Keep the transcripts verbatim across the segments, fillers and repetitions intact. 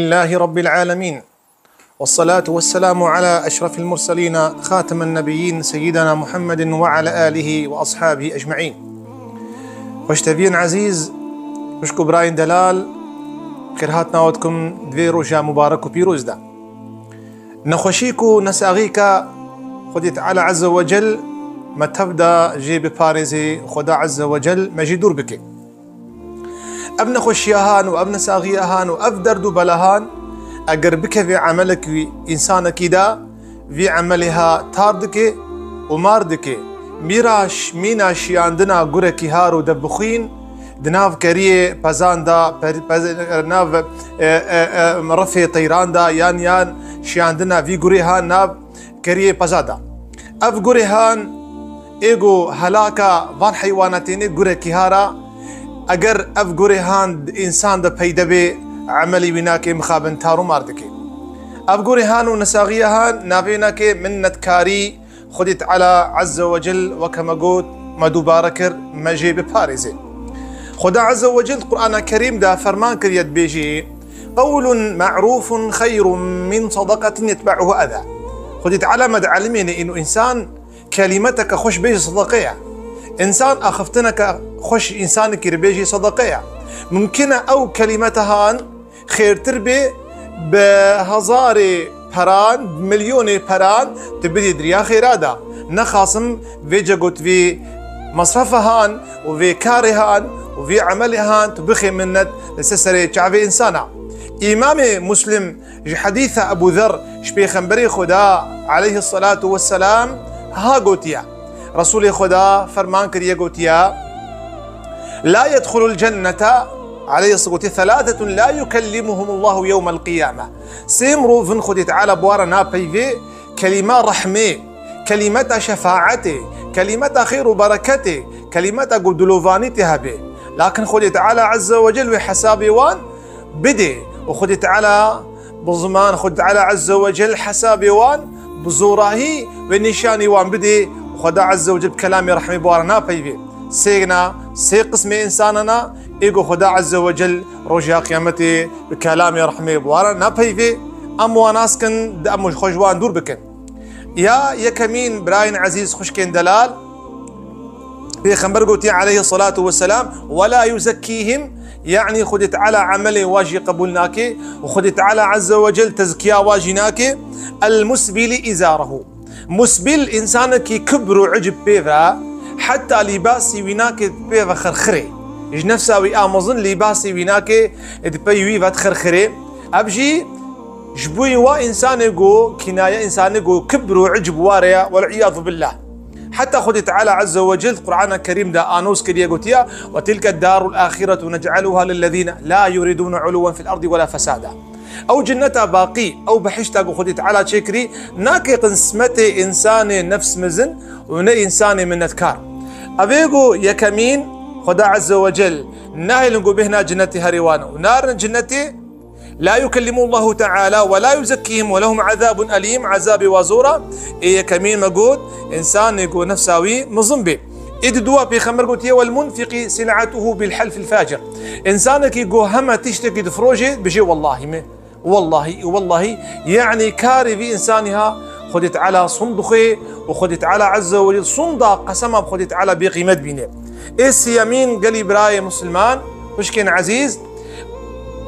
لله رب العالمين، والصلاة والسلام على أشرف المرسلين خاتم النبيين سيدنا محمد وعلى آله وأصحابه أجمعين. Xweşteviyên ezîz, xwişk û birayên delal, xêrhatna we dikim di vê roja mubarek û pîroz de. Nexweşîk û nesaxîka Xwedê Teala Azze ve Cel me tev da jê biparêzê, Xweda Azze ve Cel me jê dûr bike. Ev nexweşiya han û ev nesaxiya han û ev derd û bela han, eger bikeve emelek wî însanekî de, vî emelê ha tar dike û mar dike. Mîra ş-, mîna şiyandina gurekî har û debixwîn di nav keriyê pezan de, per-, pez-, nav, e, e, e, refê teyran de, yan, yan şiyandina vî gurê ha nav keriyê peza de. Ev gurê han ê ku helaka van heywana têne gurekî har a, eger ev gurê han di însan de peyde bê, emelê wî nake mixabin tar û mar dike. Ev gurê han û nesaxiya han navê nake minnetkarî, Xwedê Teala Azze ve Cel weke me got, me dubare kir, me jê biparêze. Xweda Azze ve Cel Qur'ana Kerîm de ferman kiriye dibêjê: "Qewlun ma'rûfun xeyrun min sadaqatin yetbe'uha eza." Xwedê Teala me dielîmêne, îno însan kelîmeteke xweş bêje sedeqe ye. Însan axiftineke xweş însanekî re bêjî sedeqe ye. Mumkin e ew kelîmete han xêrtir bê bi hezarê peran, bi milyonê peran tu bidî di riya xêra de. Nexasim vê cegotvî mesrefe han û vê karê han û vê emelê han tu bixê minnet li ser serê çavê însana. Îmamê Muslim ji hedîsa Ebû Zer ji Pêxemberê Xweda aleyhisselatu vesselam ha gotiye. Resûlê Xweda ferman kiriye gotiye: "La yedxulul cennete", aleyhisselam gotiye, "thelâthetun la yukellimuhumullahu yewmel qiyame." Sê mirovin Xwedê Teala bi wan re napeyvê, kelîma rehmê, kelîmeta şefaetê, kelîmeta xêr û bereketê, kelîmeta ku dilovanî tê hebe. Lakin Xwedê Teala Azze ve Cel wê hesabê wan bidê û Xwedê Teala bi ziman, Xwedê Teala Azze ve Cel hesabê wan bi zorahî wê nîşanî wan bidê û Xweda Azze ve Cel bi kelamê rehmê bi wan re napeyvê. Sêna, sê qismê însanana ê ku Xweda Azze ve Cel roja qiyametê bi kelamê rehmê bi wan re napeyvê. Em wan nas kin, di em xwe ji wan dûr bikin. Ya yekemîn, birayên ezîz, xwişkên delal, Pêxember gotiye aleyhisselatu vesselam: "Ve la yuzekkîhim", yanî Xwedê Teala emelê wa jî qebûl nake û Xwedê Teala Azze ve Cel tezkiya wa jî nake. "El musbili izarahu." Musbil, însanekî kibr û icib pê ve, heta lîbasî wî nake pê ve xirxirê. Ji nefsa wî a mezin lîbasî wî nake di pey wî ve xirxirê. Ev jî ji bo wa însanê ku kînaye însanê ku kibr û icb ware ye, wel iyadu billah. Heta Xwedê Teala Azze ve Cel Qur'ana Kerîm de anos kiriye gotiye: "Ve tilke darul ahiretu nec'aluha lillezîne la yuridûne uluwen fil ardi ve la fesada." Ew cinneta baqî, ew behişta ku Xwedê Teala çêkirî, nake qismetê însanê nefs mezin û ne însanê minnetkar. Ev ê ku yekemîn, Xweda Azze ve Cel nahêlin ku bêhna cinnetê herê wan û narin cinnetê, "La yukellimuhullahu teala ve la yuzekkihim ve lehum azabun elim", azabê wa zor a. Ê yekemîn me got, însanê ku nefsa wî mizin bê. Ê di dua Pêxember gotiye: "Wel munfiqi sil'atuhu bil halfil facir." Însanekî ku heme tiştekî difroje, bije wellahî me. Wellahî, wellahî, yanî karê vî însanî ha Xwedê Teala sund dixwe û Xwedê Teala Azze ve Cel sunda qesema bi Xwedê Teala bê qîmet bîne. Ê siyemîn gelî birayê Musulman, xwişkên ezîz,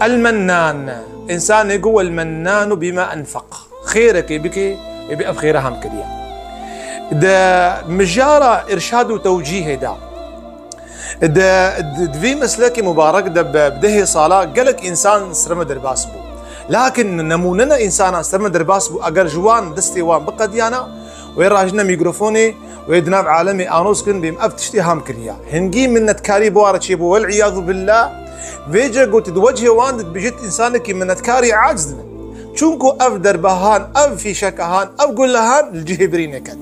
El-Mennan, însanê ku wel mennanu bima enfeq. Xêrekê bike, ê bi ev xêre ham kiriye. Di mijara irşad û tewcîhê de, di, di, di vî meslekê mubarek de bi, bi dehê sala gelek însan ser me derbas bû. Lakin nemûnena însanan ser me derbas bû, eger ji wan destê wan biqediyana, wê rajine mîkrofonê, wê di nav alemê anos kin, bêm ev tiştê ham kiriya. Hingî minnetkarî bi wan re çêbû, wel iyadu billah. Vê ce gotî di wecihê wan de dibêjit însanekî minnetkarî aciz dibin. Çunku ev derbehan, ev fîşekehan, ev gulehan li cihê birî nekin.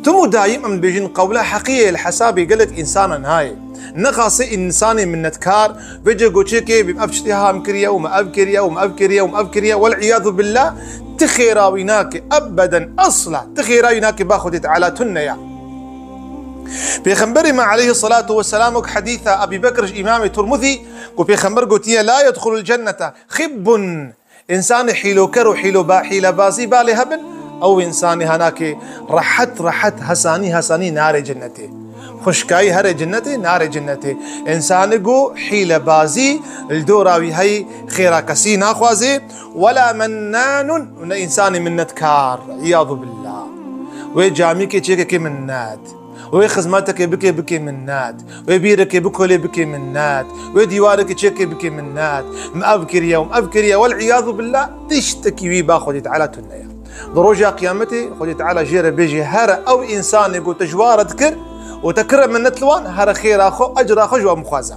Tim û dayîm em dibêjin qewla heqî ye li hesabê gelek însanan nayê. Nexasê însanê minnetkar, vê ce goçê ke bêm ev tiştê ham kiriye û me ev kiriye û me ev kiriye û me ev kiriye, wel iyadu billah, ti xêra wî nake, ebeden, esla, ti xêra wî nake ba Xwedê Teala tune ya. Pêxemberê me aleyhisselatu vesselam, wek hedîsa Ebî Bekir ji Îmamê Tirmizî, ku Pêxember gotiye: "La yedxulul cennete xibbun." Însanê hîloker û hîloba-, hîlebazî balê hebin, ew însanê hanakê rehet rehet, hesanî hesanî nare cinnetê. Xwişkayî here cinnetê, nare cinnetê. Însanê ku hîlebazî li dora wî heyî, xêra kesî naxwazê, wela mennanun, û ne însanê minnetkar, îyadu billah. Wê camîkê çêkekê minnet. Wê xizmetekê bike, bike minnet. Wê bîrekê bikolê, bike minnet. Wê dîwarekê çêkê, bike minnet. Min ev kiriye û min ev kiriye. Wel îyadu billah, tiştekî wî ba Xwedê Teala tune ye. Di roja qiyametê Xwedê Teala jê re bêjê, here ew însanê ku te ji wan re dikir û te kire minnet li wan, here xêra xwe, ecra xwe ji wan bixwaze.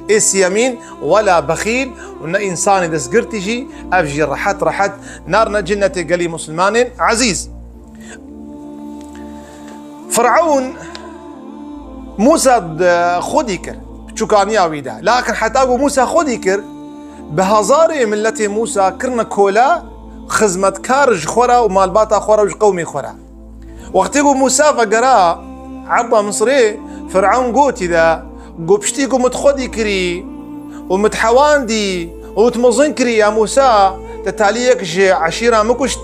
Ê siyemîn, wela bexîl, û ne însanê destgirtî jî, ev jî rehet rehet narine cinnetê gelî misilmanên ezîz. Firewn Mûsa d-, xwedî kir, çûkaniya wî de. Lakin heta ku Mûsa xwedî kir, bi hezarê miletê Mûsa kirine kola, xizmetkar ji xwe re û malbata xwe re û ji qewmê xwe re. Wextê ku Mûsa vegera erda Misirê, Firewn gotî de, got, piştî ku min xwedî kirî û min hewandî û min mezin kirî, ya Mûsa, te taliyek ji eşîra min kuşt.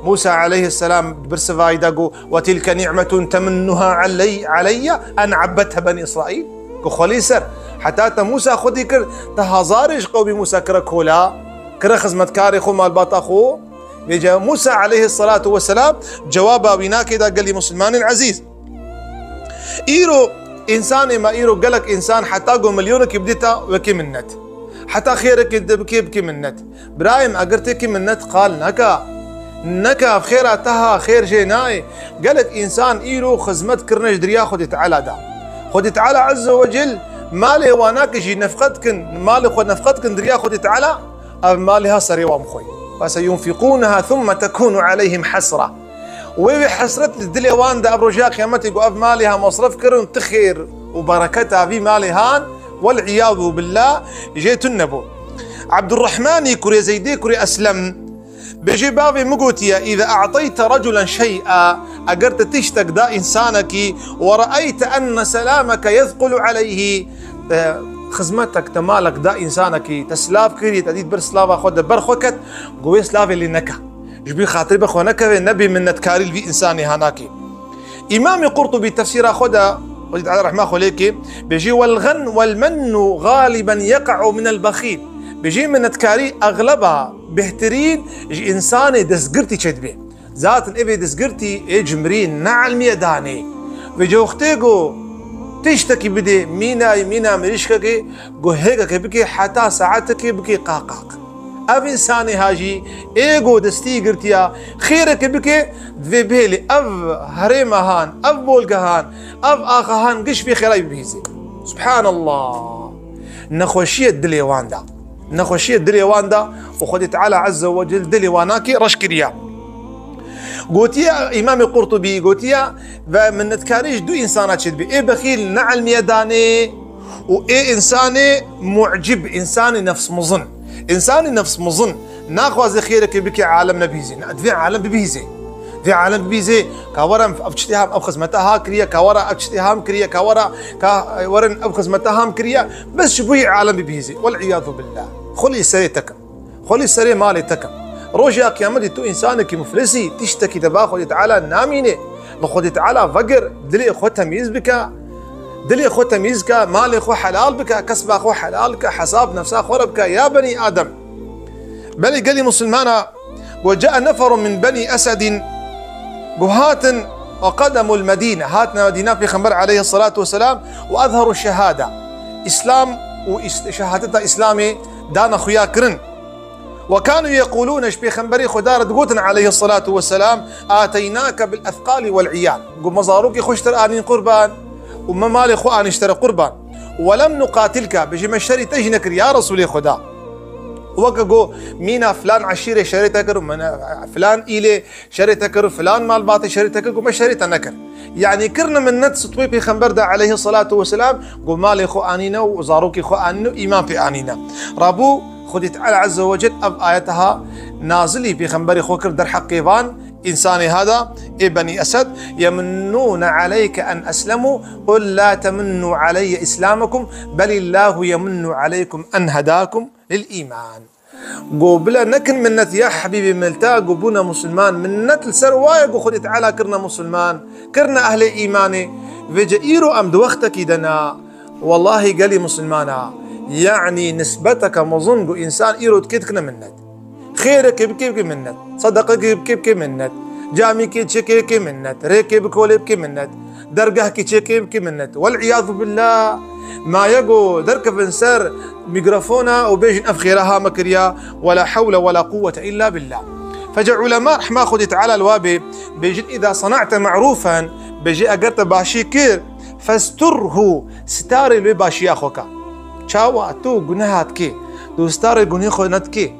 Mûsa aleyhisselam di bersivayî de got, "Ve tilke ni'metun teminnuha aley-, aleyye en abbedte beni İsrail." Ku xwelî ser, heta te Mûsa xwedî kir, te hezarê ji qewmî Mûsa kire kola, kire xizmetkarê xwe, malbata xwe. Vêca Mûsa aleyhisselatu vesselam cewaba wî nake da gelî misilmanên ezîz. Îro însanê me, îro gelek însan heta ku milyonekî bidîta wekî minnet. Heta xêrekê de bikê, bikê minnet. Birayê min, eger têkî minnet qal neka, neka, ev xêra te ha, xêr jê nayê. Gelek însan îro xizmet kirine ji diriya Xwedê Teala da. Xwedê Teala Azze ve Cel malê wana ki jî nefqet kin, malê xwe nefqet kin diriya Xwedê Teala, ev malê ha serê wan bixwe. Feseyunfiqûneha thumme tekûnu aleyhim hesra. Wê wê hesret li dilê wan de ev roja qiyametê ku ev malê ha mesref kirin, ti xêr û bereketa vî malê han, wel îyadu billah, jê tune bû. Abdurrahmanî kurê Zeydê kurê Eslem, bêjê bavê min gotiye, "Îza a'teyte reculen şey'a", eger te tiştek da însanekî, "ve re'eyte enne selameke yezqulu aleyhî", te xizmetek, te malek da însanekî, te silav kirî, te dît ber silava xwe de ber xwe ket, got wê silavê lê neke. Ji bî xatirê bi xwe nekeve, nebî minnetkarî li vî însanê ha nake. Îmamê Qurtubî tefsîra xwe de, Xwedê Teala rehma xwe lê ke, bêjî, "Wel ghen-, wel mennu galiben yeqa'u minel bexîl." Bêjî, minnetkarî exleba, bêhtirîn ji însanê destgirtî çêdibe. Zaten ê vê destgirtî ê cimrî ne elmî ye danê. Vêca wextê ku tiştekî bidê, mînayî, mîna mirîşkekê, ku hêkekê bikê heta saetekê bikê qaqaq. Ev însanê ha jî ê ku destî girtiya, xêrekê bike, divê bihêlê ev herêma han, ev bolgehan, ev axahan giş vê xêrayî bibihîzê. Subhanallah. Nexweşiyê dilê wan da. Nexweşiyê dilê wan da û Xwedê Teala Azze ve Cel dilê wan nakê reş kiriya. Gotiye Îmamê Qurtubî, gotiye, ve minnetkarî ji du însana çêdibe. Ê bexîl ne elmî ye danê û ê însanê mu'cib, însanê nefsmizin. Însanê nefsmizin naxwaze xêrekê bike alem nebihîzê. Ne, divê alem bibihîzê. Divê alem bibihîzê. Ka were ev tiştê ham, ev xizmeta ha kiriye, ka were ev tiştê ham kiriye, ka were, ka, e, werin ev xizmeta ham kiriye. Bes ji bo yê alem bibihîzê. Wel îyadu billah. Xwelî serê te kim. Xwelî serê malê te kim. Roja qiyametê tu însanekî muflisî, tiştekî te ba Xwedê Teala namîne. Li Xwedê Teala vegir, dilê xwe temîz bike. Dilê xwe temîz ke, malê xwe helal bike, kesba xwe helal ke, hesab nefsa xwe re bike, ya benî Adem. Belê gelî musulmana, وجاء نفر من بني أسد, ku hatin, وقدموا المدينة, hatin Medîna Pêxember aleyhissalatu vesselam, وأظهروا الشهادة, Îslam û îs-, şehadeta Îslamê dana xuya kirin. وكانوا يقولون, ji Pêxemberê Xweda re digotin aleyhissalatu vesselam, آتيناك بالأثقال والعيال. Got, me zarokê xwe ji te re anîn qurban û me malê xwe anî ji te re qurban. ولم نقاتلك, bêjî me şerî te jî nekir, ya Resûlê Xweda. Weke got, mîna filan eşîrê şerê te kir û me ne, filan îlê şerê te kir û filan malbatê şerê te kir, got, me şerê te nekir. Yanî kirine minnet stûyê Pêxember de aleyhissalatu vesselam, got, malê xwe anîne û zarokê xwe anîne û îman pê anîne. Rabû Xwedê Teala Azze ve Cel ev ayeta ha nazilî Pêxemberê xwe kir derheqê van, însanê ha da, ê Benî Esed, يمنون عليك أن أسلموا، قل لا تمنوا علي إسلامكم، بل الله يمن عليكم أن هداكم للإيمان. Go bila nekin minnet ya hebîbê min li te, go bûne musulman. Minnet li ser wa ye, go Xwedê Teala kirine musulman, kirine ehlê îmanê. Vêce îro em di wextekî de ne. Wellahî gelî musulmana, yanî nisbeteke mezin go însan îro dikê dikine minnet. Xêrekê bikê bikê minnet. Sedeqekê bikê bikê minnet. Camîkê çêkê bikê minnet. Rêkê bikolê bikê minnet. Dergehkê çêkê bikê minnet. Wel îyazu billah. Maye go derkevin ser mîkrofona û bêjin ev xêra ha me kiriya. Wela hewle wela quwwete illa billah. Fece ulema rehma Xwedê Teala li wa bê, bêjin, "Îza sana'te ma'rûfen", bêjî eger te başî kir, "festurhu", starê li wê başiya xwe ke. Çawa tu guneha dikê, tu starê gunehê xwe nedikê.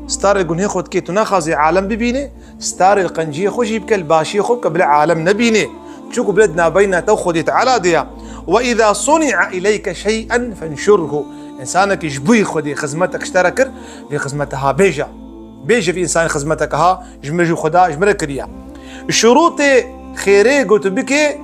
Starê gunehê xwe dikê, tu naxwazî alem bibîne, starê li qenciyê xwe jî bike, li başiyê xwe bike, bila alem nebîne. Çunku bila di navbeyna te û Xwedê Teala de ya. "Ve îza suni'a ileyke şey'en fenşurhu." Însanekî ji bo Xwedê xizmetek ji te re kir, vê xizmete ha bêje. Bêje vê însanê xizmeteke ha ji min jî Xweda ji min re kiriya. Şurûtê xêrê go tu bikê,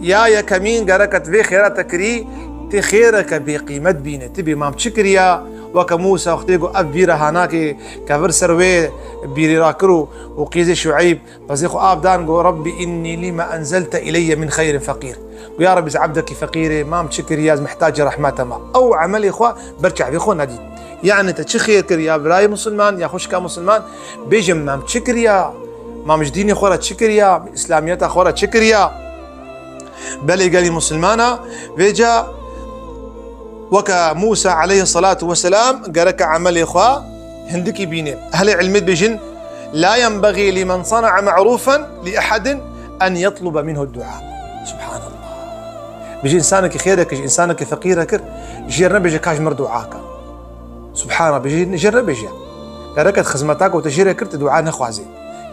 ya yekemîn gereke tu vê xêra te kirî, tu xêreke bêqîmet bîne. Tu bê mam çi kiriya? Weke Mûsa wextê got, ev bîra ha nakê, ke vir ser wê bîrî rakir û, û qîzê Şueyb, bezê xwe av dan, got, "Rabbî innî lîma enzelte ileyye min xeyrin feqîr." Got, "Ya Rabbî, ez ebdekî feqîrê, mam çi kiriya, ez mihtacê rehmeta me." Ew emelê xwe ber çavê xwe nedît. Yanî te çi xêr kir ya birayê musulman, ya xwişka musulman, bêjim, mam çi kiriya? Mam ji dînê xwe re çi kiriya? Îslamiyeta xwe re çi kiriya? Belê gelî musulmana, vêca weke Mûsa aleyhisselatu vesselam gereke emelê xwe hindikî bîne. Ehlê ilmê dibêjin, "La yenbegî limen sana'a ma'rûfen li ehedin en yetluba minhu dua." Subhanallah. Bêjî, însanekî xêrek ji însanekî feqîre kir, jê re nebêje ka ji min re dua ke. Subhanallah, bêjî, jê re nebêje. Gereke xizmeta ku te jê re kir, tu dua nexwazî.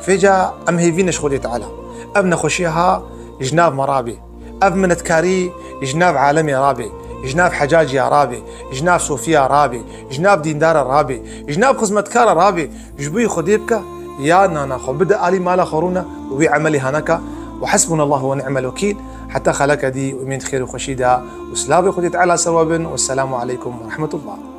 Vêca em hêvî ne ji Xwedê Teala. Ev nexweşiya ha ji nav me rabê. Ev minetkarî ji nav alemê rabê. Ji nav hecaciya rabê. Ji nav sofiya rabê. Ji nav dîndara rabê. Ji nav xizmetkara rabê. Ji bo Xwedê bike, ya nana xwe bide alî mala xwe rûne û wî emelî haneke. Ve hasbunallah ve ni'mel wekîl. Heta xeleke dî, umîd xêr û xweşî de û silavê Xwedê Teala ser we bin. Wesselamu aleykum ve rahmetullah.